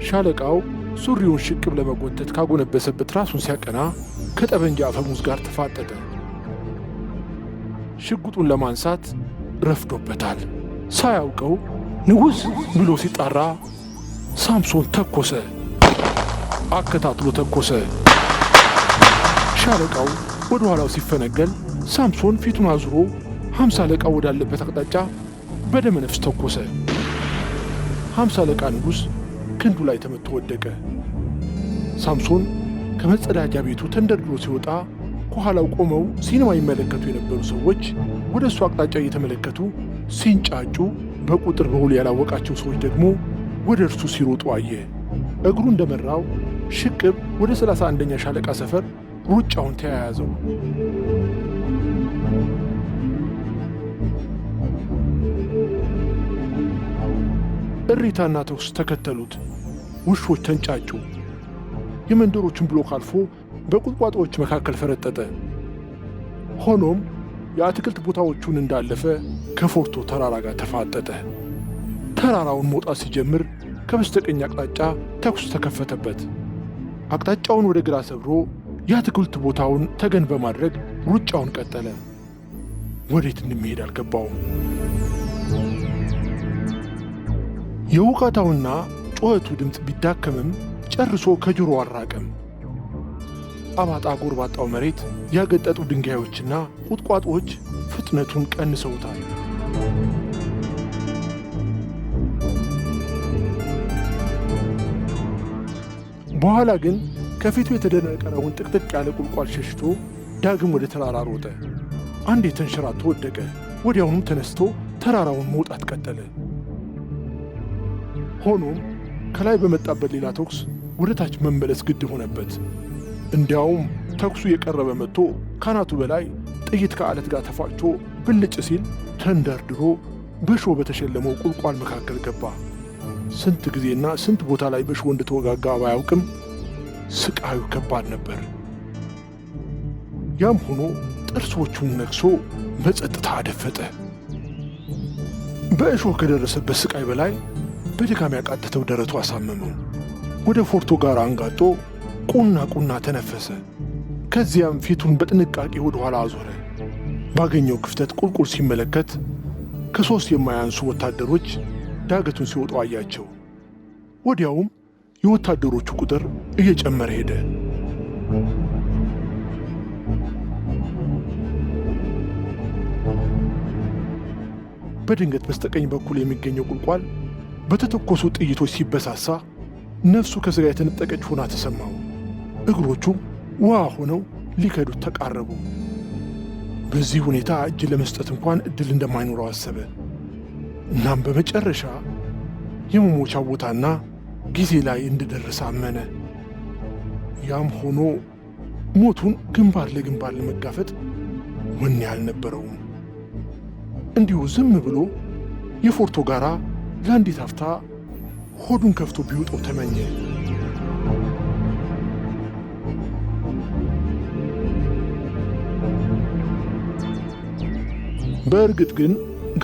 ሻለቃው ሱሪውን ሽቅብ ለመጎተት ካጎነበሰበት ራሱን ሲያቀና ከጠመንጃ አፈሙዝ ጋር ተፋጠጠ። ሽጉጡን ለማንሳት ረፍዶበታል። ሳያውቀው "ንጉሥ" ብሎ ሲጣራ ሳምሶን ተኮሰ። አከታትሎ ተኮሰ። ሻለቃው ወደ ኋላው ሲፈነገል ሳምሶን ፊቱን አዙሮ 50 አለቃ ወዳለበት አቅጣጫ በደመ ነፍስ ተኮሰ። 50 አለቃ ንጉሥ ክንዱ ላይ ተመትቶ ወደቀ። ሳምሶን ከመጸዳጃ ቤቱ ተንደርድሮ ሲወጣ ከኋላው ቆመው ሲኒማ ይመለከቱ የነበሩ ሰዎች ወደ እሱ አቅጣጫ እየተመለከቱ ሲንጫጩ፣ በቁጥር በውል ያላወቃቸው ሰዎች ደግሞ ወደ እርሱ ሲሮጡ አየ። እግሩ እንደመራው ሽቅብ ወደ 31ኛ ሻለቃ ሰፈር ሩጫውን ተያያዘው። እሪታና ተኩስ ተከተሉት። ውሾች ተንጫጩ። የመንደሮችን ብሎክ አልፎ በቁጥቋጦዎች መካከል ፈረጠጠ። ሆኖም የአትክልት ቦታዎቹን እንዳለፈ ከፎርቶ ተራራ ጋር ተፋጠጠ። ተራራውን መውጣት ሲጀምር ከበስተቀኝ አቅጣጫ ተኩስ ተከፈተበት። አቅጣጫውን ወደ ግራ ሰብሮ የአትክልት ቦታውን ተገን በማድረግ ሩጫውን ቀጠለ። ወዴት እንደሚሄድ አልገባውም። የውካታውና ጩኸቱ ድምፅ ቢዳከምም ጨርሶ ከጆሮ አልራቀም። አባጣ ጎርባጣው መሬት፣ ያገጠጡ ድንጋዮችና ቁጥቋጦዎች ፍጥነቱን ቀንሰውታል። በኋላ ግን ከፊቱ የተደነቀረውን ጥቅጥቅ ያለ ቁልቋል ሸሽቶ ዳግም ወደ ተራራ ሮጠ። አንዴ ተንሸራቶ ወደቀ። ወዲያውኑም ተነስቶ ተራራውን መውጣት ቀጠለ። ሆኖም ከላይ በመጣበት ሌላ ተኩስ ወደ ታች መመለስ ግድ ሆነበት። እንዲያውም ተኩሱ የቀረበ መጥቶ ካናቱ በላይ ጥይት ከአለት ጋር ተፋጭቶ ብልጭ ሲል ተንደርድሮ በእሾህ በተሸለመው ቁልቋል መካከል ገባ። ስንት ጊዜና ስንት ቦታ ላይ በእሾህ እንደተወጋጋ ባያውቅም ስቃዩ ከባድ ነበር። ያም ሆኖ ጥርሶቹን ነክሶ በጸጥታ አደፈጠ። በእሾህ ከደረሰበት ስቃይ በላይ በድካም ያቃተተው ደረቱ አሳመመው። ወደ ፎርቶ ጋር አንጋጦ ቁና ቁና ተነፈሰ። ከዚያም ፊቱን በጥንቃቄ ወደ ኋላ አዞረ። ባገኘው ክፍተት ቁልቁል ሲመለከት ከ3 የማያንሱ ወታደሮች ዳገቱን ሲወጡ አያቸው። ወዲያውም የወታደሮቹ ቁጥር እየጨመረ ሄደ። በድንገት በስተቀኝ በኩል የሚገኘው ቁልቋል በተተኮሱ ጥይቶች ሲበሳሳ ነፍሱ ከሥጋ የተነጠቀች ሆና ተሰማው። እግሮቹ ውሃ ሆነው ሊከዱት ተቃረቡ። በዚህ ሁኔታ እጅ ለመስጠት እንኳን እድል እንደማይኖረው አሰበ። እናም በመጨረሻ የመሞቻው ቦታና ጊዜ ላይ እንደደረሰ አመነ። ያም ሆኖ ሞቱን ግንባር ለግንባር ለመጋፈጥ ወኔ አልነበረውም። እንዲሁ ዝም ብሎ የፎርቶ ጋራ ለአንዲት አፍታ ሆዱን ከፍቶ ቢውጠው ተመኘ። በእርግጥ ግን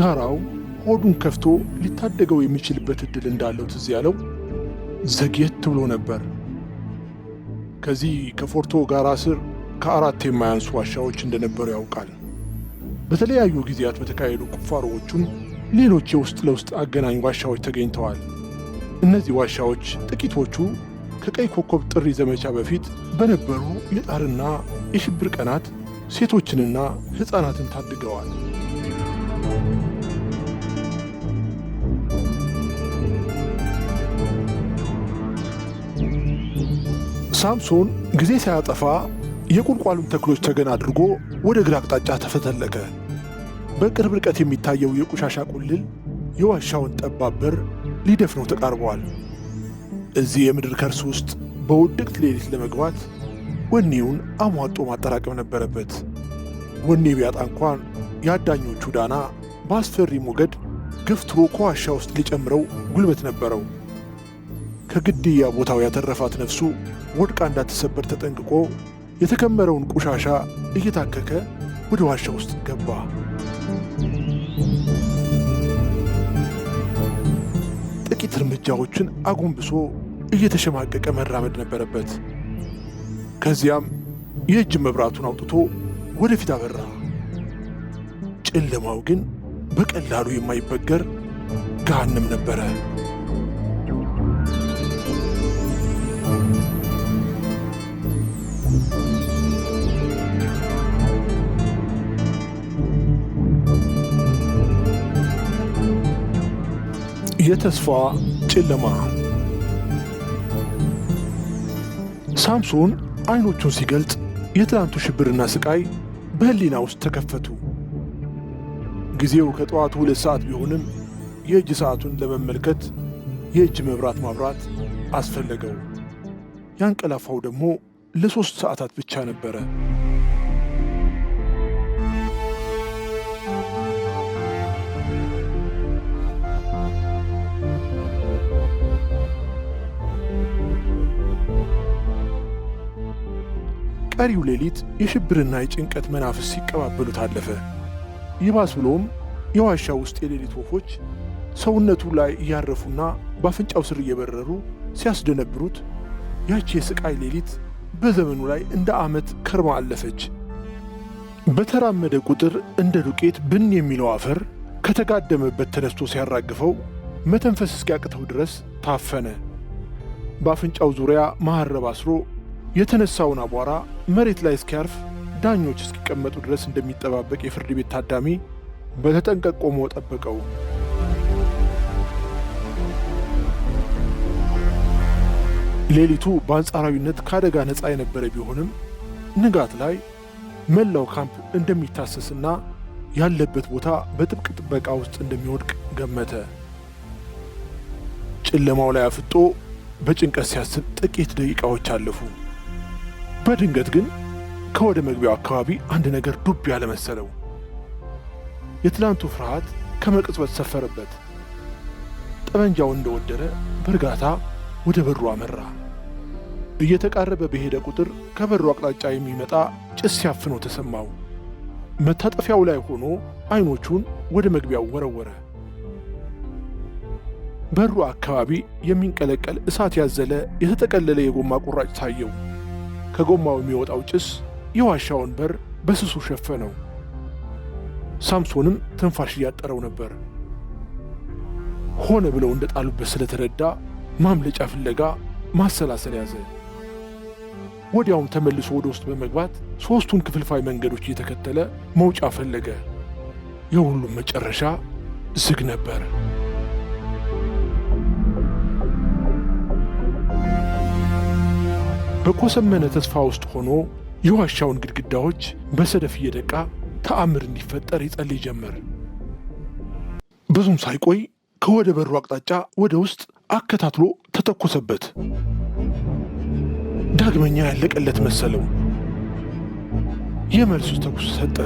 ጋራው ሆዱን ከፍቶ ሊታደገው የሚችልበት እድል እንዳለው ትዝ ያለው ዘግየት ብሎ ነበር። ከዚህ ከፎርቶ ጋራ ስር ከ4 የማያንሱ ዋሻዎች እንደነበሩ ያውቃል። በተለያዩ ጊዜያት በተካሄዱ ቁፋሮዎቹም ሌሎች የውስጥ ለውስጥ አገናኝ ዋሻዎች ተገኝተዋል። እነዚህ ዋሻዎች ጥቂቶቹ ከቀይ ኮከብ ጥሪ ዘመቻ በፊት በነበሩ የጣርና የሽብር ቀናት ሴቶችንና ሕፃናትን ታድገዋል። ሳምሶን ጊዜ ሳያጠፋ የቁልቋሉን ተክሎች ተገን አድርጎ ወደ ግራ አቅጣጫ ተፈተለከ። በቅርብ ርቀት የሚታየው የቆሻሻ ቁልል የዋሻውን ጠባብ በር ሊደፍነው ተቃርቧል። እዚህ የምድር ከርስ ውስጥ በውድቅት ሌሊት ለመግባት ወኔውን አሟጦ ማጠራቀም ነበረበት። ወኔ ቢያጣ እንኳን የአዳኞቹ ዳና በአስፈሪ ሞገድ ገፍትሮ ከዋሻ ውስጥ ሊጨምረው ጉልበት ነበረው። ከግድያ ቦታው ያተረፋት ነፍሱ ወድቃ እንዳትሰበር ተጠንቅቆ የተከመረውን ቆሻሻ እየታከከ ወደ ዋሻ ውስጥ ገባ። ጥቂት እርምጃዎችን አጎንብሶ እየተሸማቀቀ መራመድ ነበረበት። ከዚያም የእጅ መብራቱን አውጥቶ ወደፊት አበራ። ጨለማው ግን በቀላሉ የማይበገር ገሃነም ነበረ። የተስፋ ጨለማ። ሳምሶን አይኖቹን ሲገልጥ የትናንቱ ሽብርና ስቃይ በሕሊና ውስጥ ተከፈቱ። ጊዜው ከጠዋቱ 2 ሰዓት ቢሆንም የእጅ ሰዓቱን ለመመልከት የእጅ መብራት ማብራት አስፈለገው። ያንቀላፋው ደግሞ ለ3 ሰዓታት ብቻ ነበረ። ቀሪው ሌሊት የሽብርና የጭንቀት መናፍስ ሲቀባበሉት አለፈ። ይባስ ብሎም የዋሻው ውስጥ የሌሊት ወፎች ሰውነቱ ላይ እያረፉና በአፍንጫው ስር እየበረሩ ሲያስደነብሩት ያቺ የስቃይ ሌሊት በዘመኑ ላይ እንደ ዓመት ከርማ አለፈች። በተራመደ ቁጥር እንደ ዱቄት ብን የሚለው አፈር ከተጋደመበት ተነስቶ ሲያራግፈው መተንፈስ እስኪያቅተው ድረስ ታፈነ። በአፍንጫው ዙሪያ መሐረብ አስሮ የተነሳውን አቧራ መሬት ላይ እስኪያርፍ ዳኞች እስኪቀመጡ ድረስ እንደሚጠባበቅ የፍርድ ቤት ታዳሚ በተጠንቀቅ ቆሞ ጠበቀው። ሌሊቱ በአንጻራዊነት ከአደጋ ነፃ የነበረ ቢሆንም ንጋት ላይ መላው ካምፕ እንደሚታሰስና ያለበት ቦታ በጥብቅ ጥበቃ ውስጥ እንደሚወድቅ ገመተ። ጨለማው ላይ አፍጦ በጭንቀት ሲያስብ ጥቂት ደቂቃዎች አለፉ። በድንገት ግን ከወደ መግቢያው አካባቢ አንድ ነገር ዱብ ያለ መሰለው። የትላንቱ ፍርሃት ከመቅጽበት ሰፈረበት። ጠመንጃውን እንደወደረ በእርጋታ ወደ በሩ አመራ። እየተቃረበ በሄደ ቁጥር ከበሩ አቅጣጫ የሚመጣ ጭስ ሲያፍነው ተሰማው። መታጠፊያው ላይ ሆኖ አይኖቹን ወደ መግቢያው ወረወረ። በሩ አካባቢ የሚንቀለቀል እሳት ያዘለ የተጠቀለለ የጎማ ቁራጭ ታየው። ከጎማው የሚወጣው ጭስ የዋሻውን በር በስሱ ሸፈነው። ሳምሶንም ትንፋሽ እያጠረው ነበር። ሆነ ብለው እንደጣሉበት ስለተረዳ ማምለጫ ፍለጋ ማሰላሰል ያዘ። ወዲያውም ተመልሶ ወደ ውስጥ በመግባት ሦስቱን ክፍልፋይ መንገዶች እየተከተለ መውጫ ፈለገ። የሁሉም መጨረሻ ዝግ ነበር። በኮሰመነ ተስፋ ውስጥ ሆኖ የዋሻውን ግድግዳዎች በሰደፍ እየደቃ ተአምር እንዲፈጠር ይጸልይ ጀመር። ብዙም ሳይቆይ ከወደ በሩ አቅጣጫ ወደ ውስጥ አከታትሎ ተተኮሰበት። ዳግመኛ ያለቀለት መሰለው። የመልሱ ተኩስ ሰጠ።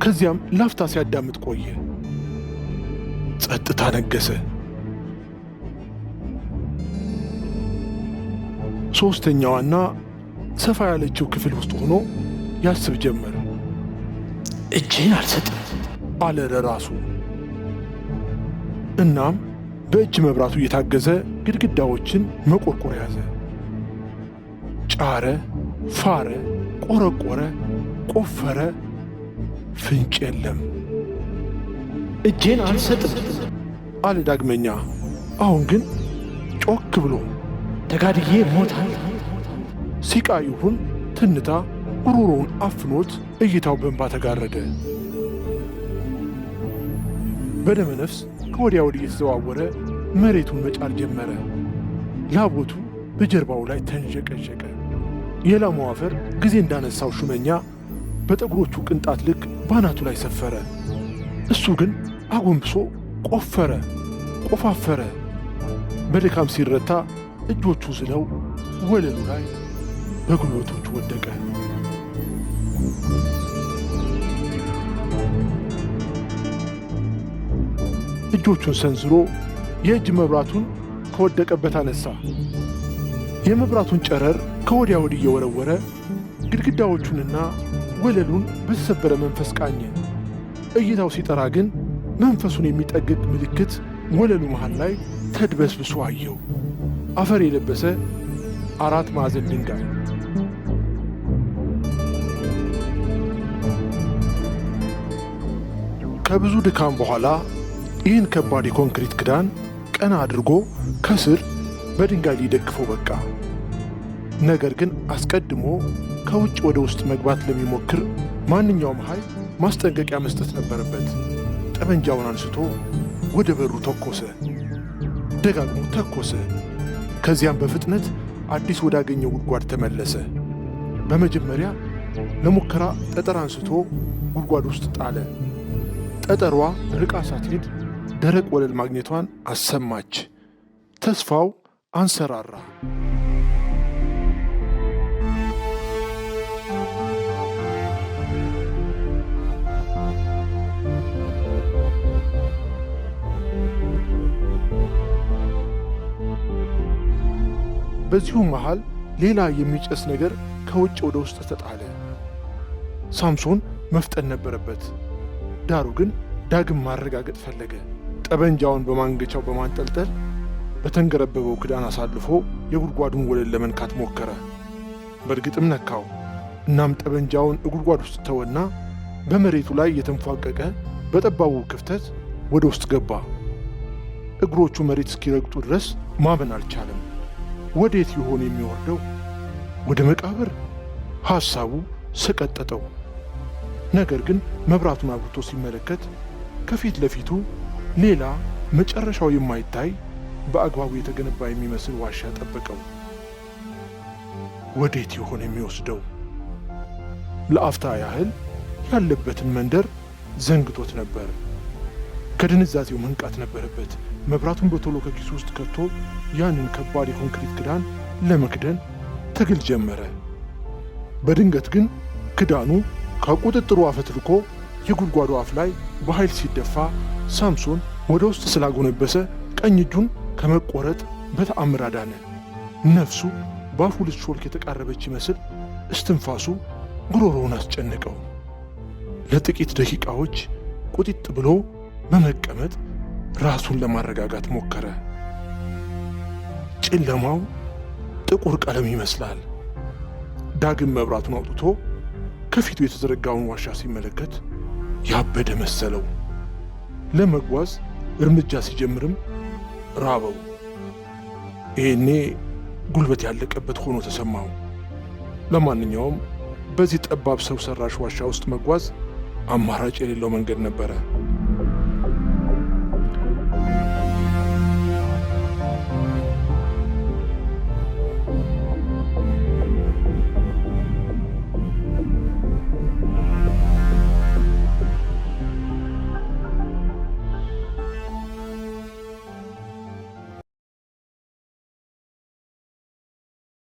ከዚያም ላፍታ ሲያዳምጥ ቆየ። ጸጥታ ነገሰ። ሦስተኛዋና ሰፋ ያለችው ክፍል ውስጥ ሆኖ ያስብ ጀመር። እጄን አልሰጥም አለ ለራሱ። እናም በእጅ መብራቱ እየታገዘ ግድግዳዎችን መቆርቆር ያዘ። ጫረ፣ ፋረ፣ ቆረቆረ፣ ቆፈረ። ፍንጭ የለም። እጄን አልሰጥም አለ ዳግመኛ። አሁን ግን ጮክ ብሎ ተጋድዬ እሞታለሁ። ሲቃ ይሁን ትንታ ጉሮሮውን አፍኖት እይታው በእንባ ተጋረደ። በደመ ነፍስ ከወዲያ ወዲህ እየተዘዋወረ መሬቱን መጫር ጀመረ። ላቦቱ በጀርባው ላይ ተንዠቀዠቀ። የላመው አፈር ጊዜ እንዳነሳው ሹመኛ በጠጉሮቹ ቅንጣት ልክ ባናቱ ላይ ሰፈረ። እሱ ግን አጎንብሶ ቆፈረ፣ ቆፋፈረ። በድካም ሲረታ እጆቹ ዝለው ወለሉ ላይ በጉልበቶቹ ወደቀ። እጆቹን ሰንዝሮ የእጅ መብራቱን ከወደቀበት አነሳ። የመብራቱን ጨረር ከወዲያ ወዲህ እየወረወረ ግድግዳዎቹንና ወለሉን በተሰበረ መንፈስ ቃኘ። እይታው ሲጠራ ግን መንፈሱን የሚጠግግ ምልክት ወለሉ መሃል ላይ ተድበስብሶ አየው። አፈር የለበሰ አራት ማዕዘን ድንጋይ። ከብዙ ድካም በኋላ ይህን ከባድ የኮንክሪት ክዳን ቀና አድርጎ ከስር በድንጋይ ሊደግፈው በቃ። ነገር ግን አስቀድሞ ከውጭ ወደ ውስጥ መግባት ለሚሞክር ማንኛውም ኃይል ማስጠንቀቂያ መስጠት ነበረበት። ጠመንጃውን አንስቶ ወደ በሩ ተኮሰ። ደጋግሞ ተኮሰ። ከዚያም በፍጥነት አዲስ ወዳገኘው ጉድጓድ ተመለሰ። በመጀመሪያ ለሙከራ ጠጠር አንስቶ ጉድጓድ ውስጥ ጣለ። ጠጠሯ ርቃ ሳትሄድ ደረቅ ወለል ማግኘቷን አሰማች። ተስፋው አንሰራራ። በዚሁ መሃል ሌላ የሚጨስ ነገር ከውጭ ወደ ውስጥ ተጣለ። ሳምሶን መፍጠን ነበረበት። ዳሩ ግን ዳግም ማረጋገጥ ፈለገ። ጠበንጃውን በማንገቻው በማንጠልጠል በተንገረበበው ክዳን አሳልፎ የጉድጓዱን ወለል ለመንካት ሞከረ። በእርግጥም ነካው። እናም ጠበንጃውን ጉድጓድ ውስጥ ተወና በመሬቱ ላይ የተንፏቀቀ በጠባቡ ክፍተት ወደ ውስጥ ገባ። እግሮቹ መሬት እስኪረግጡ ድረስ ማመን አልቻለም። ወዴት ይሆን የሚወርደው? ወደ መቃብር? ሐሳቡ ሰቀጠጠው። ነገር ግን መብራቱን አብርቶ ሲመለከት ከፊት ለፊቱ ሌላ መጨረሻው የማይታይ በአግባቡ የተገነባ የሚመስል ዋሻ ጠበቀው። ወዴት ይሆን የሚወስደው? ለአፍታ ያህል ያለበትን መንደር ዘንግቶት ነበር። ከድንዛዜው መንቃት ነበረበት። መብራቱን በቶሎ ከኪሱ ውስጥ ከቶ ያንን ከባድ የኮንክሪት ክዳን ለመክደን ትግል ጀመረ። በድንገት ግን ክዳኑ ከቁጥጥሩ አፈትልኮ የጉድጓዱ አፍ ላይ በኃይል ሲደፋ ሳምሶን ወደ ውስጥ ስላጎነበሰ ቀኝ እጁን ከመቆረጥ በተአምር አዳነ። ነፍሱ በአፉ ልትሾልክ የተቃረበች ይመስል እስትንፋሱ ጉሮሮውን አስጨነቀው። ለጥቂት ደቂቃዎች ቁጢጥ ብሎ በመቀመጥ ራሱን ለማረጋጋት ሞከረ። ጨለማው ጥቁር ቀለም ይመስላል። ዳግም መብራቱን አውጥቶ ከፊቱ የተዘረጋውን ዋሻ ሲመለከት ያበደ መሰለው። ለመጓዝ እርምጃ ሲጀምርም ራበው። ይሄኔ ጉልበት ያለቀበት ሆኖ ተሰማው። ለማንኛውም በዚህ ጠባብ ሰው ሰራሽ ዋሻ ውስጥ መጓዝ አማራጭ የሌለው መንገድ ነበረ።